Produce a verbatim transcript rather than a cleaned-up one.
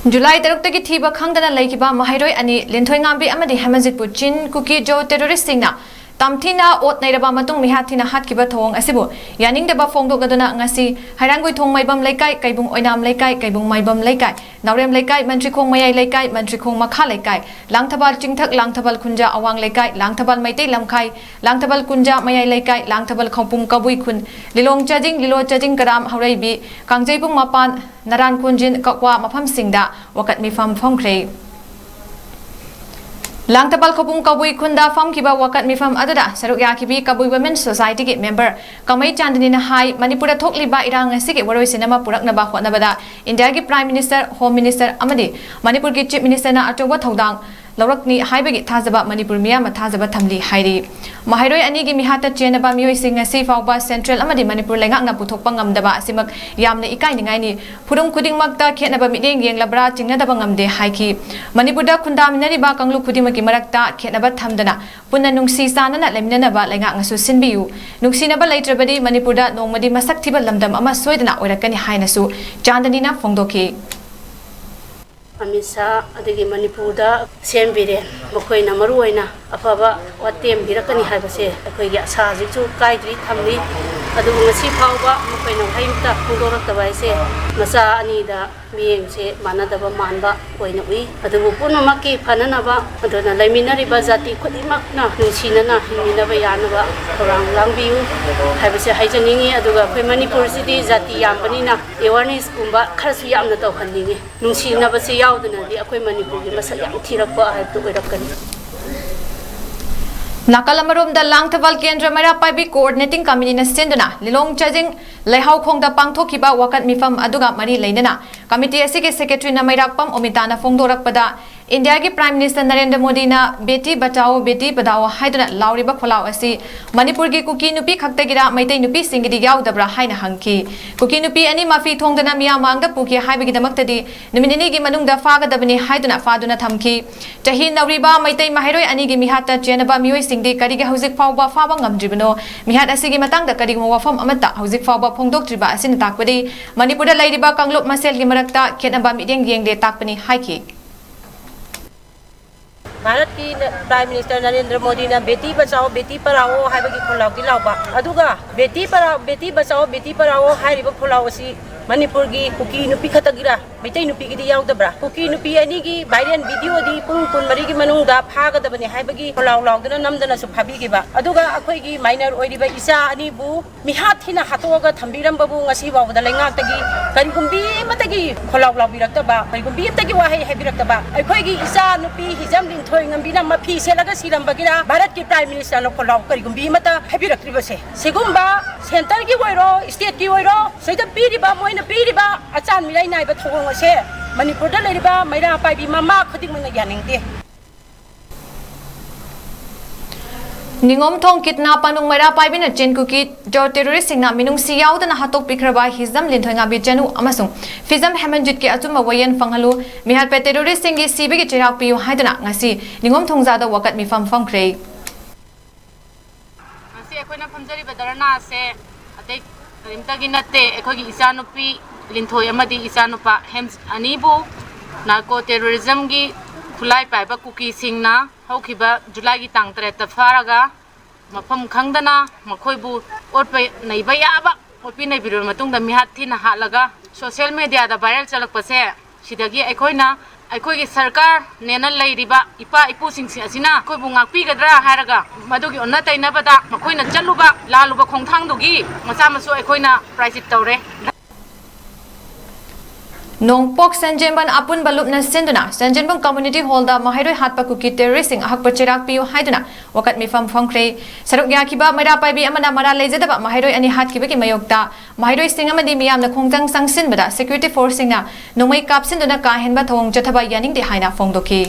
July ꯇꯔꯨꯛꯇꯒꯤ ꯊꯤꯕ ꯈꯪꯗꯅ ꯂꯩꯈꯤꯕ ꯃꯍꯩꯔꯣꯏ ꯑꯅꯤ, ꯂꯤꯟꯊꯣꯏꯉꯥꯝꯕꯤ ꯑꯃꯗꯤ ꯍꯦꯃꯟꯖꯤꯠꯄꯨ ꯆꯤꯟ ꯀꯨꯀꯤ ꯖꯣ ꯇꯦꯔꯣꯔꯤꯁꯁꯤꯡꯅ ꯇꯝꯊꯤꯅ ꯑꯣꯠ ꯅꯩꯔꯕ ꯃꯇꯨꯡ ꯃꯤꯍꯥꯠ ꯊꯤꯅ ꯍꯥꯠꯈꯤꯕ ꯊꯧꯑꯣꯡ ꯑꯁꯤꯕꯨ ꯌꯥꯅꯤꯡꯗꯕ ꯐꯣꯡꯗꯣꯛꯂꯗꯨꯅ ꯉꯁꯤ ꯍꯩꯔꯥꯡꯒꯣꯏꯊꯣꯡ ꯃꯥꯏꯕꯝ ꯂꯩꯀꯥꯏ, ꯀꯩꯕꯨꯡ ꯑꯣꯏꯅꯥꯝ ꯂꯩꯀꯥꯏ, ꯀꯩꯕꯨꯡ ꯃꯥꯏꯕꯝ ꯂꯩꯀꯥꯏ, ꯅꯥꯎꯔꯦꯝ ꯂꯩꯀꯥꯏ, ꯃꯟꯇ꯭ꯔꯤꯈꯣꯡ ꯃꯌꯥꯏ ꯂꯩꯀꯥꯏ, ꯃꯟꯇ꯭ꯔꯤꯈꯣꯡ ꯃꯈꯥ ꯂꯩꯀꯥꯏ, ꯂꯥꯡꯊꯕꯥꯜ ꯆꯤꯡꯊꯛ, ꯂꯥꯡꯊꯕꯥꯜ ꯈꯨꯟꯖꯥ ꯑꯋꯥꯡ ꯂꯩꯀꯥꯏ, ꯂꯥꯡꯊꯕꯥꯜ ꯃꯩꯇꯩ ꯂꯝꯈꯥꯏ, ꯂꯥꯡꯊꯕꯥꯜ ꯀꯨꯟꯖꯥ ꯃꯌꯥꯏ ꯂꯩꯀꯥꯏ, ꯂꯥꯡꯊꯕꯥꯜ ꯈꯧꯄꯨꯝ ꯀꯕꯨꯏ ꯈꯨꯟ, ꯂꯤꯂꯣꯡ ꯆꯥꯖꯤꯡ, ꯂꯤꯂꯣ ꯆꯥꯖꯤꯡ ꯀꯔꯥꯝ ꯍꯧꯔꯩꯕꯤ, ꯀꯥꯡꯖꯩꯕꯨꯡ ꯃꯄꯥꯟ, ꯅꯔꯥꯟ ꯀꯣꯟꯖꯤꯟ, ꯀꯛꯋꯥ ꯃꯐꯝꯁꯤꯡꯗ ꯋꯥꯀꯠ ꯃꯤꯐꯝ ꯐꯝꯈ꯭ꯔꯦ꯫ ꯂꯥꯡꯊꯕꯥꯜ ꯈꯧꯄꯨꯝ ꯀꯕꯨꯏ ꯈꯨꯟꯗ ꯐꯝꯈꯤꯕ ꯋꯥꯀꯠ ꯃꯤꯐꯝ ꯑꯗꯨꯗ ꯁꯔꯨꯛ ꯌꯥꯈꯤꯕꯤ ꯀꯕꯨꯏ Women Society ꯒꯤ member ꯀꯃꯩ ꯆꯥꯟꯗꯅꯤꯅ ꯍꯥꯏ, ꯃꯅꯤꯄꯨꯔꯗ ꯊꯣꯛꯂꯤꯕ ꯏꯔꯥꯡ ꯑꯁꯤꯒꯤ ꯋꯥꯔꯣꯏꯁꯤꯟ ꯑꯃ ꯄꯨꯔꯛꯅꯕ ꯍꯣꯠꯅꯕꯗ ꯏꯟꯗꯤꯌꯥꯒꯤ Prime Minister, Home Minister ꯑꯃꯗꯤ ꯃꯅꯤꯄꯨꯔꯒꯤ Chief Minister ꯅ ꯑꯆꯧꯕ ꯊꯧꯗꯥꯡ ꯂꯧꯔꯛꯅꯤ ꯍꯥꯏꯕꯒꯤ ꯊꯥꯖꯕ ꯃꯅꯤꯄꯨꯔ ꯃꯤꯌꯥꯝꯅ ꯊꯥꯖꯕ ꯊꯝꯂꯤ ꯍꯥꯏꯔꯤ꯫ ꯃꯍꯩꯔꯣꯏ ꯑꯅꯤꯒꯤ ꯃꯤꯍꯥꯠꯇ ꯆꯦꯟꯅꯕ ꯃꯤꯑꯣꯏꯁꯤꯡ ꯉꯁꯤ ꯐꯥꯎꯕ central ꯑꯃꯗꯤ ꯃꯅꯤꯄꯨꯔ ꯂꯩꯉꯥꯛꯅ ꯄꯨꯊꯣꯛꯄ ꯉꯝꯗꯕ ꯑꯁꯤꯃꯛ ꯌꯥꯝꯅ ꯏꯀꯥꯏꯅꯤꯡꯉꯥꯏꯅꯤ꯫ ꯈꯨꯗꯨꯝ ꯈꯨꯗꯤꯡꯃꯛꯇ ꯈꯦꯠꯅꯕ ꯃꯤꯠꯌꯦꯡ ꯌꯦꯡꯂꯕ꯭ꯔꯥ ꯆꯤꯡꯅꯗꯕ ꯉꯝꯗꯦ ꯍꯥꯏꯈꯤ꯫ ꯃꯅꯤꯄꯨꯔꯗ ꯈꯨꯟꯗꯥꯃꯤꯟꯅꯔꯤꯕ ꯀꯥꯡꯂꯨꯞ ꯈꯨꯗꯤꯡꯃꯛꯀꯤ ꯃꯔꯛꯇ ꯈꯦꯠꯅꯕ ꯊꯝꯗꯅ ꯄꯨꯟꯅ ꯅꯨꯡꯁꯤ ꯆꯥꯟꯅꯅ ꯂꯩꯃꯤꯟꯅꯅꯕ ꯂꯩꯉꯥꯛꯅꯁꯨ ꯁꯤꯟꯕꯤꯌꯨ꯫ ꯅꯨꯡꯁꯤꯅꯕ ꯂꯩꯇ꯭ꯔꯕꯗꯤ ꯃꯅꯤꯄꯨꯔꯗ ꯅꯣꯡꯃꯗꯤ ꯃꯁꯛ ꯊꯤꯕ ꯂꯝꯗꯝ ꯑꯃ ꯁꯣꯏꯗꯅ ꯑꯣꯏꯔꯛꯀꯅꯤ ꯍꯥꯏꯅꯁꯨ ꯆꯥꯟꯗꯅꯤꯅ ꯐꯣꯡꯗꯣꯛꯈꯤ꯫ ꯑꯃꯤꯠ ꯁꯥꯍ ꯑꯗꯒꯤ ꯃꯅꯤꯄꯨꯔꯗ ꯁꯤ ꯑꯦꯝ ꯕꯤꯔꯦꯟ, ꯃꯈꯣꯏꯅ ꯃꯔꯨ ꯑꯣꯏꯅ ꯑꯐꯕ ꯋꯥꯇꯦꯝꯕꯤꯔꯛꯀꯅꯤ ꯍꯥꯏꯕꯁꯦ ꯑꯩꯈꯣꯏꯒꯤ ꯑꯁꯥ ꯍꯧꯖꯤꯛꯁꯨ ꯀꯥꯏꯗ꯭ꯔꯤ ꯊꯝꯂꯤ꯫ ꯑꯗꯨꯕꯨ ꯉꯁꯤ ꯐꯥꯎꯕ ꯃꯈꯣꯏꯅ ꯋꯥꯍꯩ ꯑꯃꯇ ꯐꯣꯡꯗꯣꯔꯛꯇꯕ ꯍꯥꯏꯁꯦ ꯃꯆꯥ ꯑꯅꯤꯗ ꯃꯤꯠꯌꯦꯡꯁꯦ ꯃꯥꯟꯅꯗꯕ ꯃꯥꯟꯕ ꯑꯣꯏꯅ ꯎꯏ꯫ ꯑꯗꯨꯕꯨ ꯄꯨꯝꯅꯃꯛꯀꯤ ꯐꯅꯅꯕ, ꯑꯗꯨꯅ ꯂꯩꯃꯤꯟꯅꯔꯤꯕ ꯖꯥꯇꯤ ꯈꯨꯗꯤꯡꯃꯛꯅ ꯅꯨꯡꯁꯤꯅꯅ ꯍꯤꯡꯃꯤꯟꯅꯕ ꯌꯥꯅꯕ ꯊꯧꯔꯥꯡ ꯂꯥꯡꯕꯤꯌꯨ ꯍꯥꯏꯕꯁꯦ ꯍꯥꯏꯖꯅꯤꯡꯉꯤ꯫ ꯑꯗꯨꯒ ꯑꯩꯈꯣꯏ ꯃꯅꯤꯄꯨꯔꯁꯤꯗꯤ ꯖꯥꯇꯤ ꯌꯥꯝꯕꯅꯤꯅ awareness ꯀꯨꯝꯕ ꯈꯔꯁꯨ ꯌꯥꯝꯅ ꯇꯧꯍꯟꯅꯤꯡꯉꯤ꯫ ꯅꯨꯡꯁꯤꯅꯕꯁꯦ ꯌꯥꯎꯗꯅꯗꯤ ꯑꯩꯈꯣꯏ ꯃꯅꯤꯄꯨꯔꯒꯤ ꯃꯁꯛ ꯌꯥꯝ ꯊꯤꯔꯛꯄ ꯍꯥꯏꯕꯗꯨ ꯑꯣꯏꯔꯛꯀꯅꯤ꯫ ꯅꯥꯀꯜ ꯑꯃꯔꯣꯝꯗ, ꯂꯥꯡꯊꯕꯥꯜ ꯀꯦꯟꯗ꯭ꯔ ꯃꯩꯔꯥ ꯄꯥꯏꯕꯤ Coordinating Committeeꯅ ꯁꯤꯟꯗꯨꯅ ꯂꯤꯂꯣꯡ ꯆꯥꯖꯤꯡ ꯂꯩꯍꯥꯎꯈꯣꯡꯗ ꯄꯥꯡꯊꯣꯛꯈꯤꯕ ꯋꯥꯀꯠ ꯃꯤꯐꯝ ꯑꯗꯨꯒ ꯃꯔꯤ ꯂꯩꯅꯅ committee ꯑꯁꯤꯒꯤ secretaryꯅ ꯃꯩꯔꯥꯛꯄꯝ ꯑꯣꯃꯤꯇꯥꯅ ꯐꯣꯡꯗꯣꯔꯛꯄꯗ, ꯏꯟꯗꯤꯌꯥꯒꯤ ꯄ꯭ꯔꯥꯏꯝ ꯃꯤꯅꯤꯁꯇꯔ ꯅꯔꯦꯟꯗ꯭ꯔ ꯃꯣꯗꯤꯅ "ꯕꯦꯇꯤ ꯕꯆꯥꯑꯣ, ꯕꯦꯇꯤ ꯄꯗꯥꯑꯣ" ꯍꯥꯏꯗꯨꯅ ꯂꯥꯎꯔꯤꯕ ꯈꯣꯜꯂꯥꯎ ꯑꯁꯤ ꯃꯅꯤꯄꯨꯔꯒꯤ ꯀꯨꯀꯤ ꯅꯨꯄꯤ ꯈꯛꯇꯒꯤꯔꯥ, ꯃꯩꯇꯩ ꯅꯨꯄꯤꯁꯤꯡꯒꯤꯗꯤ ꯌꯥꯎꯗꯕ꯭ꯔꯥ ꯍꯥꯏꯅ ꯍꯪꯈꯤ꯫ ꯀꯨꯀꯤ ꯅꯨꯄꯤ ꯑꯅꯤ ꯃꯐꯤ ꯊꯣꯡꯗꯨꯅ ꯃꯤꯌꯥꯝ ꯃꯥꯡꯗ ꯄꯨꯈꯤ ꯍꯥꯏꯕꯒꯤꯗꯃꯛꯇꯗꯤ ꯅꯨꯃꯤꯠ ꯅꯤꯅꯤꯒꯤ ꯃꯅꯨꯡꯗ ꯐꯥꯒꯗꯕꯅꯤ ꯍꯥꯏꯗꯨꯅ ꯐꯥꯗꯨꯅ ꯊꯝꯈꯤ꯫ ꯆꯍꯤ ꯅꯧꯔꯤꯕ ꯃꯩꯇꯩ ꯃꯍꯩꯔꯣꯏ ꯑꯅꯤꯒꯤ ꯃꯤꯍꯥꯠꯇ ꯆꯦꯟꯅꯕ ꯃꯤꯑꯣꯏꯁꯤꯡꯗꯤ ꯀꯔꯤꯒꯤ ꯍꯧꯖꯤꯛ ꯐꯥꯎꯕ ꯐꯥꯕ ꯉꯝꯗ꯭ꯔꯤꯕꯅꯣ? ꯃꯤꯍꯥꯠ ꯑꯁꯤꯒꯤ ꯃꯇꯥꯡꯗ ꯀꯔꯤꯒꯨꯝꯕ ꯋꯥꯐꯝ ꯑꯃꯠꯇ ꯍꯧꯖꯤꯛ ꯐꯥꯎꯕ ꯐꯣꯡꯗꯣꯛꯇ꯭ꯔꯤꯕ ꯑꯁꯤꯅ ꯇꯥꯛꯄꯗꯤ ꯃꯅꯤꯄꯨꯔꯗ ꯂꯩꯔꯤꯕ ꯀꯥꯡꯂꯨꯞ ꯃꯁꯦꯜꯒꯤ ꯃꯔꯛꯇ ꯈꯦꯠꯅꯕ ꯃꯤꯠꯌꯦꯡ ꯌꯦꯡꯗꯦ ꯇꯥꯛꯄꯅꯤ ꯍꯥꯏꯈꯤ꯫ ꯚꯥꯔꯠꯀꯤ ꯅ-, ꯄ꯭ꯔꯥꯏꯝ ꯃꯤꯅꯤꯁꯇꯔ ꯅꯔꯦꯟꯗ꯭ꯔ ꯃꯣꯗꯤꯅ "ꯕꯦꯇꯤ ꯕꯆꯥꯑꯣ, ꯕꯦꯇꯤ ꯄꯔꯥꯑꯣ" ꯍꯥꯏꯕꯒꯤ ꯈꯣꯜꯂꯥꯎꯗꯤ ꯂꯥꯎꯕ, ꯑꯗꯨꯒ "ꯕꯦꯇꯤ ꯄꯔꯥ-, ꯕꯦꯇꯤ ꯕꯆꯥꯑꯣ, ꯕꯦꯇꯤ ꯄꯔꯥꯑꯣ" ꯍꯥꯏꯔꯤꯕ ꯈꯣꯜꯂꯥꯎ ꯑꯁꯤ ꯃꯅꯤꯄꯨꯔꯒꯤ ꯀꯨꯀꯤ ꯅꯨꯄꯤ ꯈꯛꯇꯒꯤꯔꯥ, ꯃꯩꯇꯩ ꯅꯨꯄꯤꯒꯤꯗꯤ ꯌꯥꯎꯗꯕ꯭ꯔꯥ? ꯀꯨꯀꯤ ꯅꯨꯄꯤ ꯑꯅꯤꯒꯤ viral videoꯗꯤ ꯄꯨꯡ ꯀꯨꯟꯃꯔꯤꯒꯤ ꯃꯅꯨꯡꯗ ꯐꯥꯒꯗꯕꯅꯤ ꯍꯥꯏꯕꯒꯤ ꯈꯣꯜꯂꯥꯎ ꯂꯥꯎꯗꯨꯅ ꯅꯝꯗꯅꯁꯨ ꯐꯥꯕꯤꯈꯤꯕ, ꯑꯗꯨꯒ ꯑꯩꯈꯣꯏꯒꯤ minor ꯑꯣꯏꯔꯤꯕ ꯏꯆꯥ ꯑꯅꯤꯕꯨ ꯃꯤꯍꯥꯠ ꯊꯤꯅ ꯍꯥꯠꯇꯣꯛꯑꯒ ꯊꯝꯕꯤꯔꯝꯕꯕꯨ ꯉꯁꯤ ꯐꯥꯎꯕꯗ ꯂꯩꯉꯥꯛꯇꯒꯤ ꯀꯔꯤꯒꯨꯝꯕꯤ ꯑꯃꯠꯇꯒꯤ ꯈꯣꯜꯂꯥꯎ ꯂꯥꯎꯕꯤꯔꯛꯇꯕ, ꯀꯔꯤꯒꯨꯝꯕꯤ ꯑꯃꯠꯇꯒꯤ ꯋꯥꯍꯩ ꯍꯥꯏꯕꯤꯔꯛꯇꯕ, ꯑꯩꯈꯣꯏꯒꯤ ꯏꯆꯥ ꯅꯨꯄꯤ ꯍꯤꯖꯝ ꯂꯤꯟꯊꯣꯏ ꯉꯝꯕꯤꯅ ꯃꯐꯤ ꯁꯦꯠꯂꯒ ꯁꯤꯔꯝꯕꯒꯤꯔ ꯚꯥꯔꯠꯀꯤ ꯄ꯭ꯔꯥꯏꯝ ꯃꯤꯅꯤꯁꯇꯔꯅ ꯈꯣꯜꯂꯥꯎ ꯀꯔꯤꯒꯨꯝꯕꯤ ꯑꯃꯠꯇ ꯍꯥꯏꯕꯤꯔꯛꯇ꯭ꯔꯤꯕꯁꯦ? ꯁꯤꯒꯨꯝꯕ centreꯒꯤ ꯑꯣꯏꯔꯣ, stateꯀꯤ ꯑꯣꯏꯔꯣ, ꯁꯤꯗ ꯄꯤꯔꯤꯕ, ꯃꯣꯏꯅ ꯄꯤꯔꯤꯕ ꯑꯆꯥꯟ ꯃꯤꯔꯥꯏ ꯅꯥꯏꯕ ꯊꯧꯑꯣꯡ ꯑꯁꯦ ꯃꯅꯤꯄꯨꯔꯗ ꯂꯩꯔꯤꯕ ꯃꯩꯔꯥ ꯄꯥꯏꯕꯤ ꯃꯃꯥ ꯈꯨꯗꯤꯡꯃꯛꯅ ꯌꯥꯅꯤꯡꯗꯦ꯫ ꯅꯤꯉꯣꯝꯊꯣꯡ ꯀꯤꯗꯅꯥꯞ ꯄꯥꯟꯗꯨꯡ ꯃꯩꯔꯥ ꯄꯥꯏꯕꯤꯅ ꯆꯤꯟ ꯀꯨꯀꯤ ꯇꯦꯔꯣꯔꯤꯁ꯭ꯠꯁꯤꯡꯅ ꯃꯤꯅꯨꯡꯁꯤ ꯌꯥꯎꯗꯅ ꯍꯥꯠꯇꯣꯛꯄꯤꯈ꯭ꯔꯕ ꯍꯤꯖꯝ ꯂꯤꯟꯊꯣꯏꯉꯥꯝꯕꯤ ꯆꯅꯨ ꯑꯃꯁꯨꯡ ꯐꯤꯖꯝ ꯍꯦꯃꯟꯖꯤꯠꯀꯤ ꯑꯆꯨꯝꯕ ꯋꯥꯌꯦꯜ ꯐꯪꯍꯜꯂꯨ꯫ ꯃꯤꯍꯥꯠꯄ ꯇꯦꯔꯣꯔꯤꯁ꯭ꯠꯁꯤꯡꯒꯤ ꯁꯤꯕꯒꯤ ꯆꯩꯔꯥꯛ ꯄꯤꯌꯨ ꯍꯥꯏꯗꯨꯅ ꯉꯁꯤ ꯅꯤꯉꯣꯝꯊꯣꯡꯖꯥꯗ ꯋꯥꯀꯠ ꯃꯤꯐꯝ ꯐꯝꯈ꯭ꯔꯦ꯫ ꯉꯁꯤ ꯑꯩꯈꯣꯏꯅ ꯐꯝꯖꯔꯤꯕ ꯙꯔꯅꯥ ꯑꯁꯦ ꯑꯇꯩ ꯀꯔꯤꯝꯇꯒꯤ ꯅꯠꯇꯦ, ꯑꯩꯈꯣꯏꯒꯤ ꯏꯆꯥꯅꯨꯄꯤ ꯂꯤꯟꯊꯣꯏ ꯑꯃꯗꯤ ꯏꯆꯥꯅꯨꯄꯥ ꯍꯦꯝꯁ ꯑꯅꯤꯕꯨ narco terrorismꯒꯤ ꯈꯨꯠꯂꯥꯏ ꯄꯥꯏꯕ ꯀꯨꯀꯤꯁꯤꯡꯅ ꯍꯧꯈꯤꯕ ꯖꯨꯂꯥꯏꯒꯤ ꯇꯥꯡ ꯇꯔꯦꯠꯇ ꯐꯥꯔꯒ ꯃꯐꯝ ꯈꯪꯗꯅ ꯃꯈꯣꯏꯕꯨ ꯑꯣꯠꯄ ꯅꯩꯕ ꯌꯥꯕ ꯑꯣꯠꯄꯤ ꯅꯩꯕꯤꯔꯕ ꯃꯇꯨꯡꯗ ꯃꯤꯍꯥꯠ ꯊꯤꯅ ꯍꯥꯠꯂꯒ social mediaꯗ viral ꯆꯠꯂꯛꯄꯁꯦ, ꯁꯤꯗꯒꯤ ꯑꯩꯈꯣꯏꯅ ꯑꯩꯈꯣꯏꯒꯤ ꯁꯔꯀꯥꯔꯅꯦꯅ ꯂꯩꯔꯤꯕ ꯏꯄꯥ ꯏꯄꯨꯁꯤꯡꯁꯤ ꯑꯁꯤꯅ ꯑꯩꯈꯣꯏꯕꯨ ꯉꯥꯛꯄꯤꯒꯗ꯭ꯔꯥ ꯍꯥꯏꯔꯒ ꯃꯗꯨꯒꯤ ꯑꯣꯟꯅ ꯇꯩꯅꯕꯗ ꯃꯈꯣꯏꯅ ꯆꯠꯂꯨꯕ ꯂꯥꯜꯂꯨꯕ ꯈꯣꯡꯊꯥꯡꯗꯨꯒꯤ ꯃꯆꯥ ꯃꯁꯨ ꯑꯩꯈꯣꯏꯅ ꯄ꯭ꯔꯥꯏꯆꯤꯠ ꯇꯧꯔꯦ꯫ ꯅꯣꯡꯄꯣꯛ ꯁꯟꯖꯦꯝꯕꯝ ꯑꯄꯨꯟꯕ ꯂꯨꯞꯅ ꯁꯤꯟꯗꯨꯅ ꯁꯟꯖꯦꯝꯕꯝ ꯀꯝꯃ꯭ꯌꯨꯅꯤꯇꯤ ꯍꯣꯜꯗ ꯃꯍꯩꯔꯣꯏ ꯍꯥꯠꯄ ꯀꯨꯀꯤ ꯇꯦꯔꯣꯔꯤꯁ꯭ꯠꯁꯤꯡ ꯑꯍꯛꯄ ꯆꯩꯔꯥꯛ ꯄꯤꯌꯨ ꯍꯥꯏꯗꯨꯅ ꯋꯥꯀꯠ ꯃꯤꯐꯝ ꯐꯝꯈ꯭ꯔꯦ꯫ ꯁꯔꯨꯛ ꯌꯥꯈꯤꯕ ꯃꯩꯔꯥ ꯄꯥꯏꯕꯤ ꯑꯃꯅ ꯃꯔꯥꯜ ꯂꯩꯖꯗꯕ ꯃꯍꯩꯔꯣꯏ ꯑꯅꯤ ꯍꯥꯠꯈꯤꯕꯒꯤ ꯃꯥꯌꯣꯛꯇ ꯃꯍꯩꯔꯣꯏꯁꯤꯡ ꯑꯃꯗꯤ ꯃꯤꯌꯥꯝꯅ ꯈꯣꯡꯖꯪ ꯆꯪꯁꯤꯟꯕꯗ ꯁꯦꯀ꯭ꯌꯨꯔꯤꯇꯤ ꯐꯣꯔꯁꯁꯤꯡꯅ ꯅꯣꯡꯃꯩ ꯀꯥꯞꯁꯤꯟꯗꯨꯅ ꯀꯥ ꯍꯦꯟꯕ ꯊꯧꯑꯣꯡ ꯆꯠꯊꯕ ꯌꯥꯅꯤꯡꯗꯦ ꯍꯥꯏꯅ ꯐꯣꯡꯗꯣꯛꯈꯤ꯫